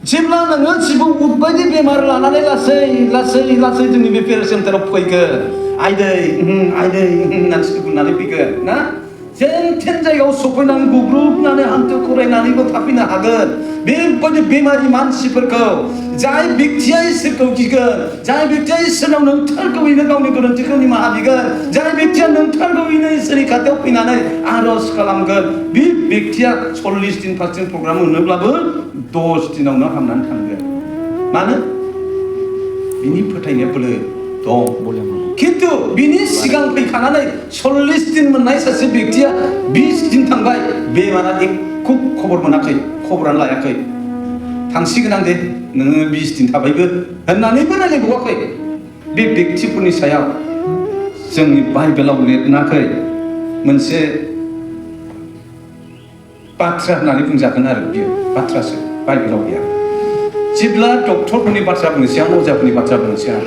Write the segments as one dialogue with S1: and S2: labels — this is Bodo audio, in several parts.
S1: जेब्ला नोङो जिबौ उदबायदि बेमार लानानै लासै जोंनि बे पेरेस सेन्टाराव फैगोन आयदै होननानै बुंनानै फैगोन ना जेन थेन जायगायाव सफैनानै गुग्रुबनानै हान्थु खरायनानैबो थाफैनो हागोन बेबायदि बेमारि मानसिफोरखौ जाय बेक्तिया इसोरखौ गिगोन जाय बेक्तिया इसोरनाव नोंथारगौयैनो गावनि गोरोन्थिखौ निमाहा बिगोन जाय बेक्तिया नोंथारगौयैनो इसोरनि खाथियाव फैनानै आर'ज खालामगोन बे बेक्तिया 40 दिन फास्टिं प्रग्राम मोनोब्लाबो 10 दिनावनो हामनानै थांगोन मानो बिनि फोथायनाया बोलो दं किन्तु बिनि सिगां फैखानानै 40 दिन मोननाय सासे बेक्तिया 20 दिन थांबाय बेमारा एख' खबर मोनाखै खबरानो लायाखै थांसिगोन आं दे नोङो 20 दिन थाबायबो होननानैबो रायलायबावाखै बे बेक्तिफोरनि सायाव जोंनि बाइबेलाव लिरनाखै मोनसे बाथ्रा होननानै बुंजागोन आरो बियो बाथ्रासो बाइबेलाव गैया जेब्ला डक्टरफोरनि बाथ्रा बुंनोसै आं अजाफोरनि बाथ्रा बुंनोसै आं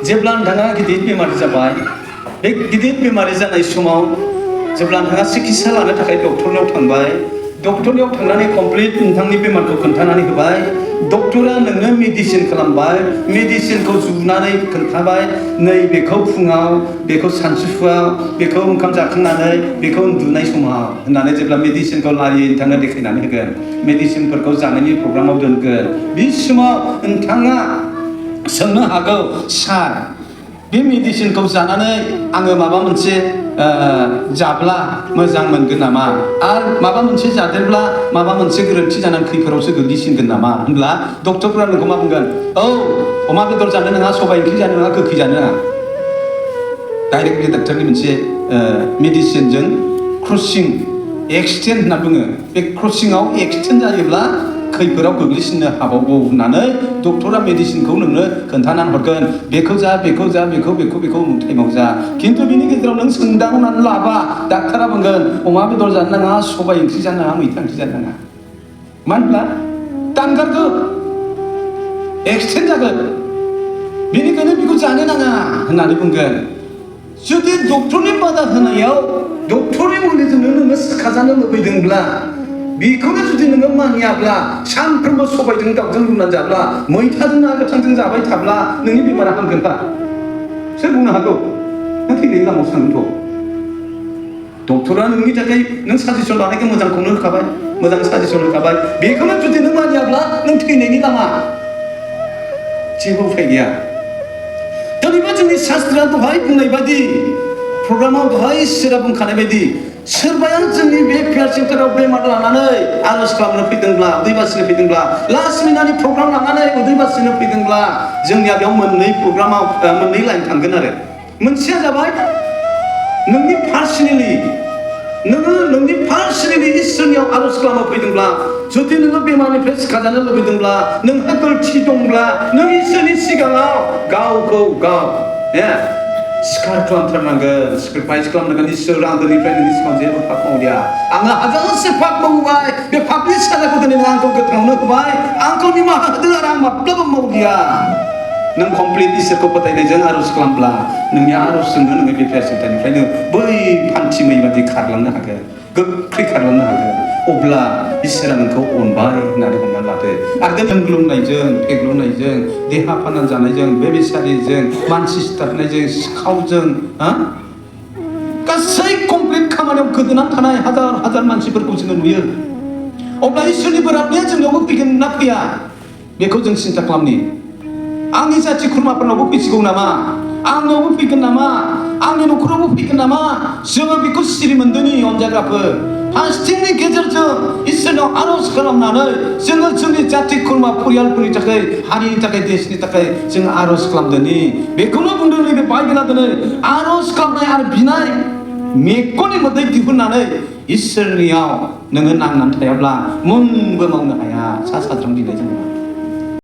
S1: जेब्ला नोंथाङा गिदिर बेमारि जाबाय बे गिदिर बेमारि जानाय समाव जेब्ला नोंथाङा सिकित्सा लानो थाखाय डक्टरनाव थांबाय डक्टरनाव थांनानै कमप्लिट नोंथांनि बेमारखौ खोन्थानानै होबाय डक्टरा नोंनो मेडिसिन खालामबाय मेडिसिनखौ जुनानै खोन्थाबाय नै बेखौ फुङाव बेखौ सानसुफुआव बेखौ ओंखाम जाखांनानै बेखौ उन्दुनाय समाव होननानै जेब्ला मेडिसिनखौ लारियै नोंथांनो देखायनानै होगोन मेडिसिनफोरखौ जानायनि प्रग्रामाव दोनगोन बे समाव नोंथाङा सोंनो हागौ सार बे मेडिसिनखौ जानानै आङो माबा मोनसे जाब्ला मोजां मोनगोन नामा आरो माबा मोनसे जादेरब्ला माबा मोनसे गोरोन्थि जानानै खैफोदावसो गोग्लैसिनगोन नामा होनब्ला डक्टरफोरा नोंखौ मा बुंगोन औ अमा बेदर जानो नङा सबाइ ओंख्रि जानो नङा गोखै जानो नङा डाइरेक्टलि डक्टरनि मोनसे मेडिसिनजों क्रसिं एक्सटेन्ड होनना बुङो बे क्रसिंआव एक्सटेन्ड जायोब्ला खैफोदाव गोग्लैसिननो हाबावगौ होननानै डक्टरा मेडिसिनखौ नोंनो खोन्थानानै हरगोन बेखौ जा बेखौ टाइमाव जा खिन्थु बिनि गेजेराव नों सोंदावनानै लाबा डाक्टारा बुंगोन अमा बेदर जानो नाङा सबाइ ओंख्रि जानो नाङा मैथा ओंख्रि जानो नाङा मानो होनब्ला दानगारगौ एक्सटेन्ड जागोन बेनिखायनो बेखौ जानो नाङा होननानै बुंगोन जुदि डक्टरनि बादा होनायाव डक्टरनि मुलिजोंनो नोङो सिखाजानो लुबैदोंब्ला बेखौनो जुदि नोङो मानियाब्ला सानफ्रोमबो सबायजों दाउजों रुनानै जाब्ला मैथाजों ना गोथांजों जाबाय थाब्ला नोंनि बेमारा हामगोनबा सोर बुंनो हागौ नों थैनायनि लामायावसो थांगोनथ' डक्टरा नोंनि थाखाय नों साजेसन लानायखौ मोजांखौनो होखाबाय मोजां साजेसन होखाबाय बेखौनो जुदि नों मानियाब्ला नों थैनायनि लामा जेबो उफाय गैया दिनैबो जोंनि शास्त्रआ दहाय बुंनाय बायदि प्रग्रामाव दहाय इसोरा बुंखानाय बायदि सोरबाया जोंनि बे फेयार सेन्टाराव बेमार लानानै आर'ज खालामनो फैदोंब्ला उदै बासिनो फैदोंब्ला लास्ट मिनिटनि प्रग्राम लानानै उदै बासिनो फैदोंब्ला जोंनिया बेयाव मोननै लाइन थांगोन आरो मोनसेया जाबाय नोंनि पार्सनेलि इसोरनियाव आर'ज खालामनो फैदोंब्ला जुदि नोङो बेमारनिफ्राय सिखाजानो लुबैदोंब्ला नोंहा गोरोन्थि दंब्ला नों इसोरनि सिगाङाव गावखौ गाव सिखार खालामथारनांगोन सेक्रिफाइस खालामनांगोन इसोर आं दिनैनिफ्राय नोंनि सिगाङाव जेबो पाप मावलिया आङो हाजारसे पाप मावबाय बे पापनि साजाखौ दिनै नों आंखौ गोथाङावनो होबाय आंखौ निमाहा होदो आरो आं माब्लाबा मावलिया नों कमप्लिट इसोरखौ फोथायनायजों आर'ज खालामब्ला नोंनि आर'जजोंनो नोङो बे फेयार सेन्टारनिफ्रायनो बै फान्थिमै बादि खारलांनो हागोन गोख्रै खारलांनो हागोन अब्ला इसोरा नोंखौ अनबाय होननानै हमना लादो आरो जों ग्लुंनायजों फेग्लुंनायजों देहा फानना जानायजों बेबिसारिजों मानसि सिथारनायजों सिखावजों गासै कमप्लिट खामानियाव गोदोनानै थानाय हाजार मानसिफोरखौ जोङो नुयो अब्ला इसोरनि बोराबनाया जोंनियावबो फैगोन ना फैया बेखौ जों सिन्था खालामनि आंनि जाथि खुरमाफोरनावबो फैसिगौ नामा आंनावबो फैगोन नामा आंनि न'खरावबो फैगोन नामा जोङो बेखौ सिरि मोनदोंनि अनजाग्राफोर फास्टिंनि गेजेरजों इसोरनाव आर'ज खालामनानै जोङो जोंनि जाथि खुरमा परियालफोरनि थाखाय हारिनि थाखाय देशनि थाखाय जों आर'ज खालामदोंनि बेखौनो बुंदों नैबे बाइबेला दिनै आर'ज खालामनाय आरो बिनाय मेगननि मोदै दिहुननानै इसोरनियाव नोङो नांनानै थायाब्ला मोनबो मावनो हाया सा साज्रां बिलाइ जोङो